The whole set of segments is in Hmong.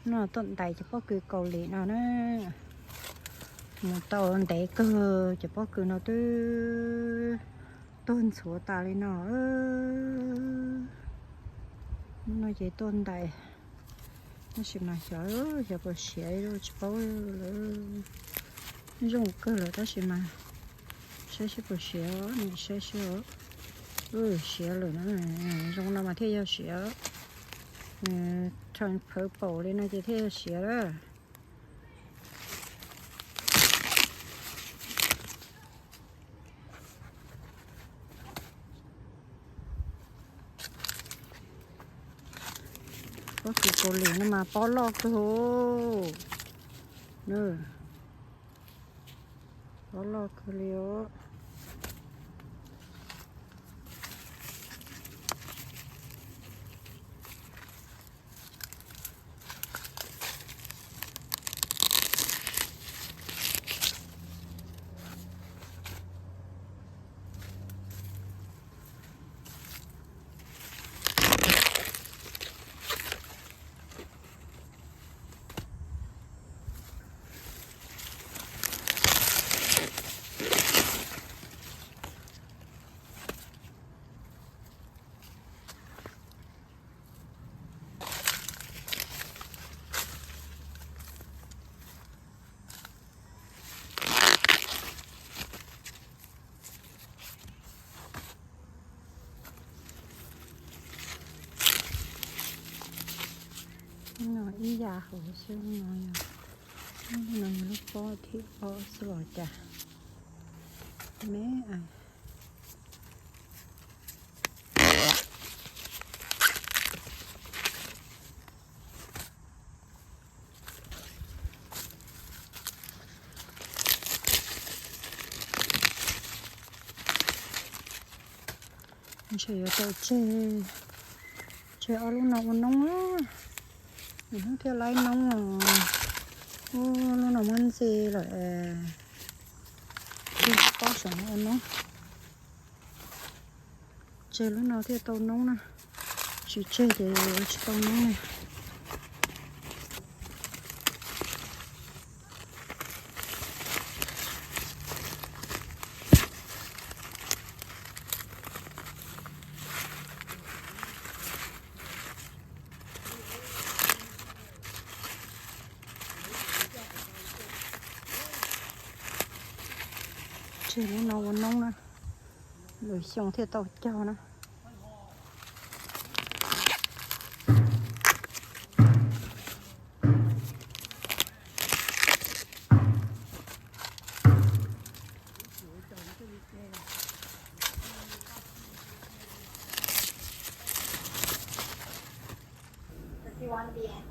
No tuaj ntais cov pob kws Kaus Lim no na, mus tau ntev kawg, cov pob kws no twb tuag ntxhuav tas li no. No ces tuaj ntais, tab sis mas xyov, xyov puas siav, tsis paub lawm. Zoo kawg lawm tab sis mas saib seb puas siav, saib seb. Siav lawm na, zoo no mas thiaj yog siav. Nws turn purple li no ces thiaj yog siav lawm. Pob kws Kaus Lim no mas pob loj kawg. Pob loj kawg li os. No ib yam hauv xwb no yog, no yog lub pob thib ob xwb los cas. Me Ntshe yuav tau tseg, tseg ob lub no ua noob, nws hnub thiaj laib noob os. Ub, lub no muab ntxi lawm, tseg pob saum no ua noob. Tseg lub no thiaj tau noob na, tsis tseg ces tsis tau noob na. Tseg lub no ua noob na, lwm xyoo thiaj tau cog na.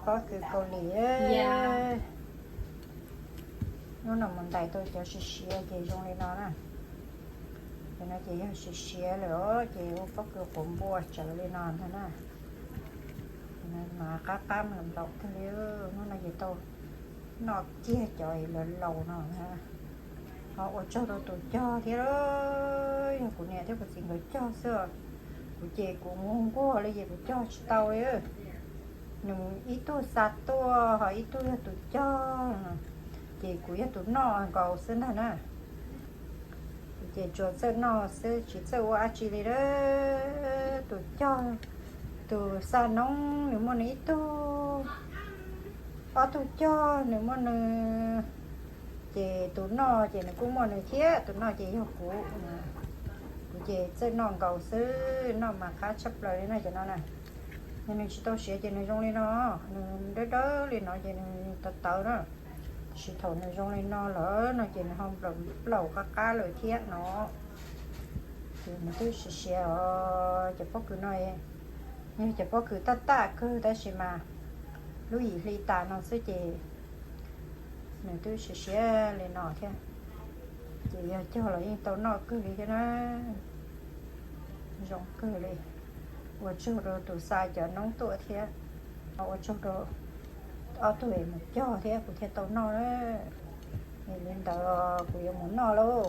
Pob kws Kaus Lim, lub no mus ntais tau cov siav siav ces zoo li no na. Ces no ces yog siav siav lawm os, ces ua pob kws quav npua tsawv li no ntag na. Mas qab qab nplaum kawg li, hnub no ces tau noj kiag cov laus laus no. Ho ua tsaug rau tus cog thiab, yog kuv niam thiab kuv txiv nkawd cog xwb, kuv ces kuv nquag nquag li ces kuv cog tsis tau li. Nws ib tug xa tuaj ho ib tug yog tus cog, ces kuv yog tus noj nkaus xwb ntag na. Ces tsuas txawj noj xwb tsis txawj ua dab tsi li. Tus cog, tus xa noob nws muaj nws ib tug, ob tug cog nws muaj nws, ces tus noj ces nws kuj muaj nws thiab, tus noj ces yog kuv. Kuv ces txawj noj nkaus xwb, noj mas qab tshaj plaws li no ces no na. Yog nws tsis tau siav ces nws zoo li no, nws dawb dawb li no ces nws tawv tawv na. Tab sis thaum nws zoo li no lawm no ces nws ho nplaum plaum qab qab lawm thiab no. Ces nws twb siav siav os, cov pob kws no yog cov pob kws taj taj kawg tab sis mas lub yim hli tas no xwb ces nws twb siav siav li no thiab. Ces yog cog los yeej tau noj kawg li thiab na. Zoo kawg li. Ua tsaug rau tus xa cov noob tuaj thiab, ua tsaug rau ob tug es mus cog thiab kuv thiaj tau noj. Es li ntawd kuv yuav mus noj lauj.